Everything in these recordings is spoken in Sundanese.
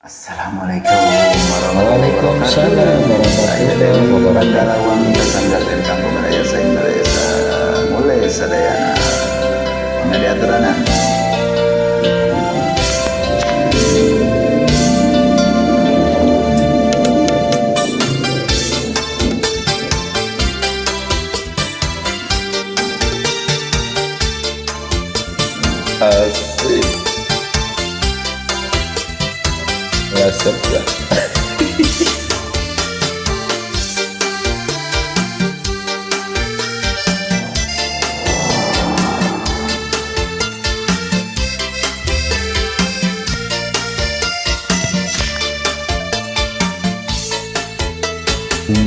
Assalamualaikum warahmatullahi Waalaikumsalam wabarakatuh. Saya warahmatullahi Dewi wabarakatuh. Mandalawangi kasangga tentang pemeraya saing baraya mulai sadayana. Mangga diaturanan. Asik. Ngasep lah.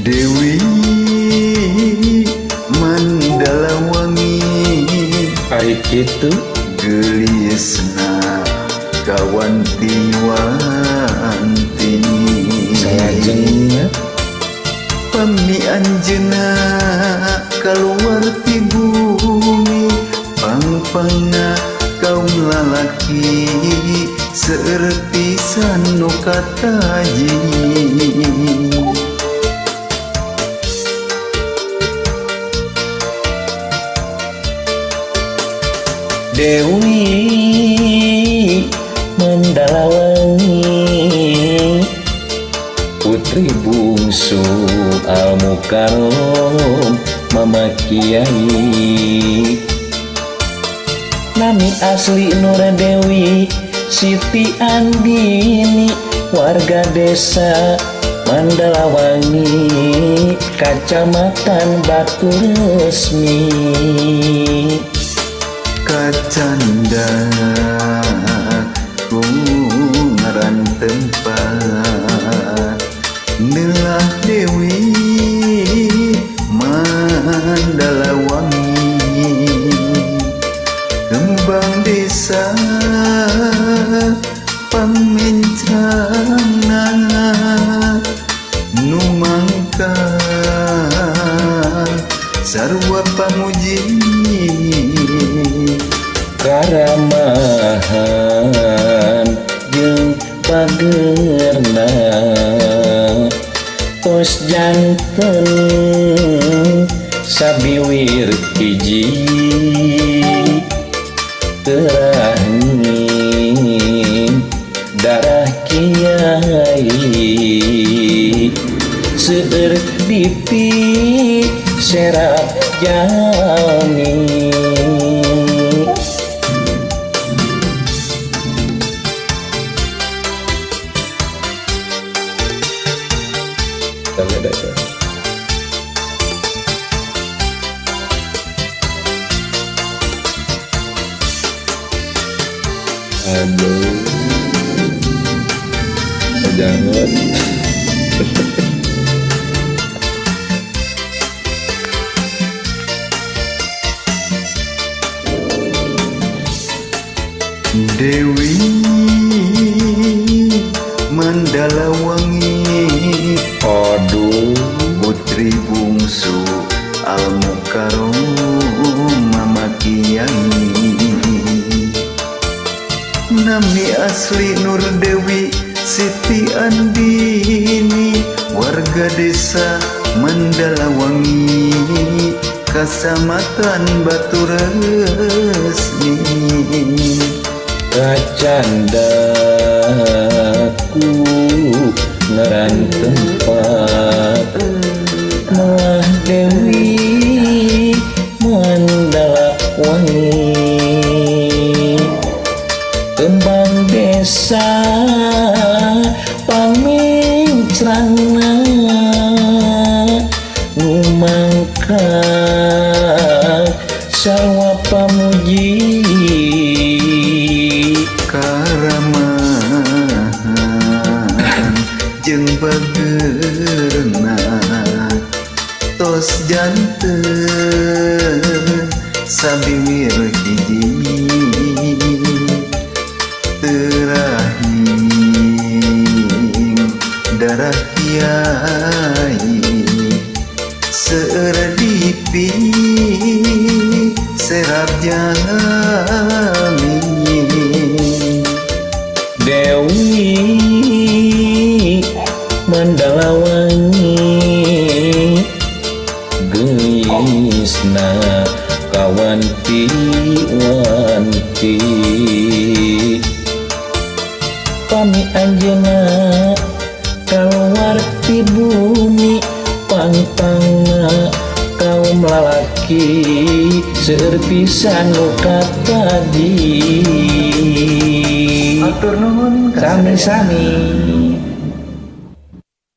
Dewi Mandalawangi Ari kitu gelisna kawanti-wanti salajengna pami anjeunna kaluar ti bumi pangpangna kaum lalaki seueur pisan nu kataji. Dewi Mandalawangi putri bungsu Al Mukarrom Mama Kiai, nami asli Nur Dewi Siti Andini, warga desa Mandalawangi, Kacamatan Batu Resmi. Kacanda ku ngaran tempat Neulah Dewi Mandalawangi kembang desa pamencrangna nu mangka sarua pamuji. Karamahan jeung pagerna tos janten sabiwir hiji terangin darah kiai seueur dipi serap jalmi. Aduh, jangan. Dewi Mandalawangi aduh, putri bungsu Al Mukarrom Mama Kiai, nami asli Nur Dewi Siti Andini, warga desa Mandalawangi, Kacamatan Batu Resmi. Kacandaku ngaran tempat Malah Dewi Mandalawangi kembang desa pamincrangna nu mangka sarwa pamuji. Karamahan jeung bageurna tos janten sabiwir hiji terahing darah kiai seueur dipi serap jalmi. Dewi Dina kawanti-wanti. Pami anjeunna kaluar ti bumi, pangpangna kaum lalaki seueur pisan nu katadi. Hatur nuhun ka sadayana. Sami-sami.